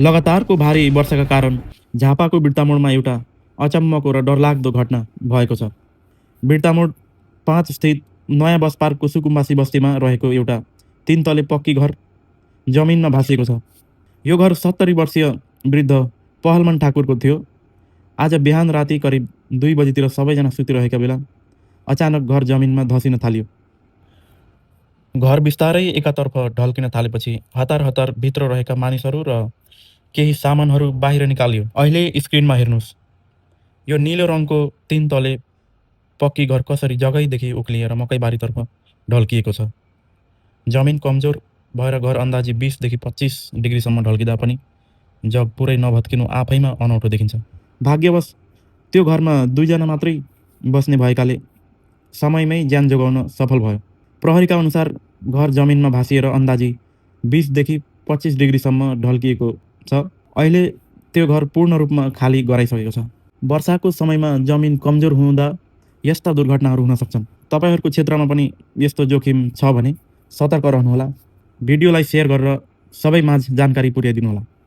लगातारको भारी वर्षाका कारण झापाको बिर्तामोडमा एउटा अचम्मको र डरलाग्दो घटना भएको छ। बिर्तामोड 5 स्थित नयाँ बस पार्कको सुकुम्बासी बस्तीमा रहेको एउटा 3 तले पक्की घर जमिनमा भासिएको छ। यो घर 70 वर्षीय वृद्ध पहलमान ठाकुरको थियो। आज बिहान राति करिब 2 बजीतिर सबैजना सुतिरहेका बेला अचानक घर जमिनमा धसिन थाल्यो। घर बिस्तारै एकातर्फ ढल्किन थालेपछि हतार हतार भित्र रहेका मानिसहरू र केही सामानहरू बाहिर निकालियो। अहिले स्क्रिनमा हेर्नुहोस्, यो नीलो रङको 3 तले पक्की घर कसरी जगैदेखि उक्लिएर मकैबारीतर्फ ढल्किएको छ। जमिन कमजोर भएर घर अन्दाजी 20 देखि 25 डिग्रीसम्म ढल्किँदा पनि जग पुरै नभत्किनु आफैमा अनौठो देखिन्छ। भाग्यवश त्यो घरमा 2 जना मात्रै बस्ने भएकाले समयमै ज्यान जोगाउन सफल भयो। प्रहरीका अनुसार घर जमिनमा भासिएर अन्दाजी 20 देखि 25 डिग्रीसम्म ढल्किएको छ। अहिले त्यो घर पूर्ण रूपमा खाली गराइसकेको छ। वर्षाको समयमा जमिन कमजोर हुँदा यस्ता दुर्घटनाहरू हुन सक्छन्। तपाईहरुको क्षेत्रमा पनि यस्तो जोखिम छ भने सतर्क रहनुहोला। भिडियोलाई शेयर गरेर सबैमाझ जानकारी पुर्याइदिनुहोला।